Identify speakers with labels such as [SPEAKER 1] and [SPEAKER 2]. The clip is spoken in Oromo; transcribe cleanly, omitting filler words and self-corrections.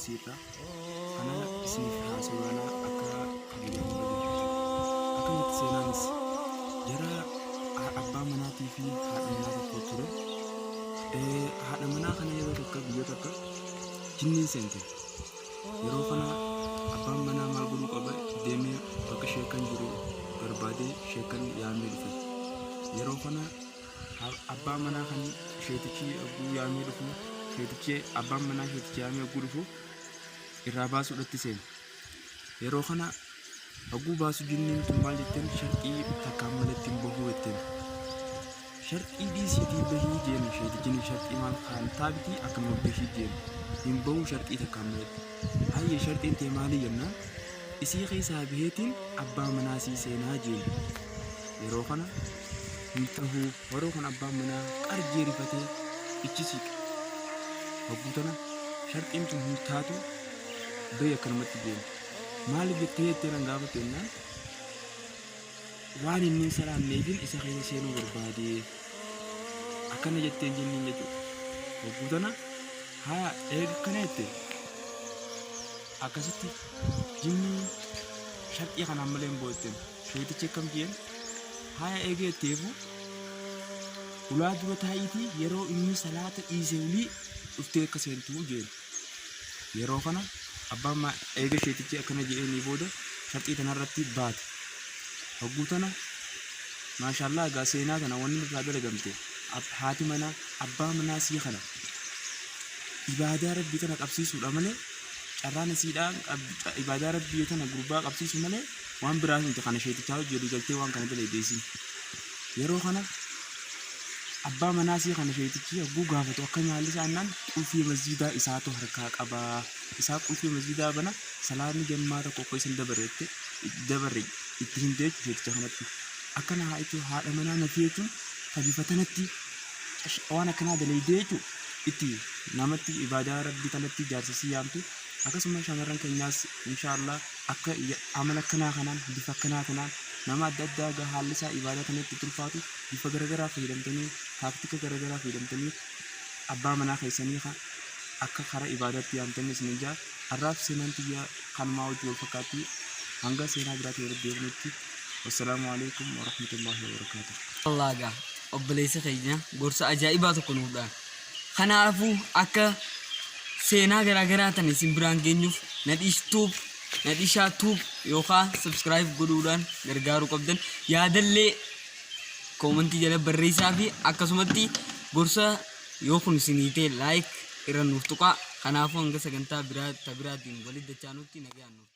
[SPEAKER 1] isiirra kana isiniif haasawuu yaala akka kabajaan irra jirtu. Akkanatti seenaanis jara abbaa manaatii fi haadha manaa tokko ture. Haadha manaa kana yeroo takka guyyaa takka jinniin seente. Yeroo kana abbaan manaa maal godhuu qaba deemee bakka sheekan jiru barbaadee sheekan yaamee dhufe. Yeroo kana abbaa manaa kan sheetichi hogguu yaamee dhufu sheetichi abbaan manaa sheetichi yaamee hogguu dhufu irraa baasuudhatti seene. Yeroo kana hogguu baasu jinniin tun maal jetteen sharxii takkaan malatti hin bahuu jetteen. Sharxii dhiisiitii bahii jeen sheetichini sharxii maal kaan taabitii akkanuma bahii jeen hin bahuu sharxii takkaan malatti. Hayyee sharxiin tee maalii jennaan isii keessaa baheetiin abbaa manaa sii seenaa jeen. Yeroo kana hin tahuu yeroo kana abbaan manaa qarjee rifatee ichi siiqe. Hogguu tana sharxiin tun hin taatu bahi akkanumatti jeen. Maaliif jettee jettee nan gaafatte jennaan waan inni hin salaanneefin isa keessa seenuu barbaade akkana jetteen jinniin jechuudha. Hogguu tana haa eega akkana jette akkasitti jinniin sharxii kanaan malee hin boo'etteen sheetichi akkam jeen haya eega jetteefu ulaa dura taa'iitii yeroo inni salaata dhiise olii dhuftee akka seentuu jeen. Yeroo kana abbaan ma eega sheetichi akkana je'eenii booda sharxii tanarratti baate. Hogguu tana maashaallah egaa seenaa tana wanni irraa dalagamte haati manaa abbaa manaa sii kana ibaadaa rabbii tana qabsiisuudha malee carraan isiidhaa ibaadaa rabbii tana gurbaa qabsiisu malee waan biraa miti kana sheetichaa hojii walii galtee waan kana dalayde isiin. Yeroo kana abbaa manaa isii kana sheeytichi hogguu gaafatu akkami haalli isaa jennaan qulfii masjiidaa isaatu harkaa qaba. Isaa qulfii masjiidaa bana salaanni jammaa tokko akka isin dabarre jette dabarre itti himte jechuudha sheeyticha kanatti. Akkana haa jechuun haadha manaa nafii jechuun ta bifa tanatti waan akkanaa dalaydee jechuudha itti namatti ibaadaa rabbii tanatti jaarsa sii yaamtu akkasuma shamarran keenyaas inshaallah akka amala akkanaa kanaan bifa akkanaa kanaan nama adda addaa egaa haalli isaa ibaadaa tanatti itti ulfaatu bifa garagaraa fayyadamtanii taaktika garagaraa fayyadamtanii abbaa manaa keessanii ka akka kara ibaadaatti yaamtanii isinin jaa har'aaf seenaan tiyya kanumaa wajji wal fakkaatti hanga seenaa biraatiin walitti deebinutti wassalaamu alaikum warahmatullaahi wabarakaatuh.
[SPEAKER 2] Allah gaa obboleessa keenya gorsa ajaa'ibaa tokko nuuf dhaame. Kanaafuu akka seenaa garaagaraa tan isin biraan geenyuuf Nadhish Tube, Nadhishaa Tube yookaan subscribe godhuudhaan gargaaruu qabdan. Yaadallee koomantii jala barreessaa fi akkasumatti gorsa yoo kun isinii ta'e like irra nuuf tuqaa. Kanaafuu hanga sagantaa biraa ta biraatiin walitti dachaanutti nagaan nuuf.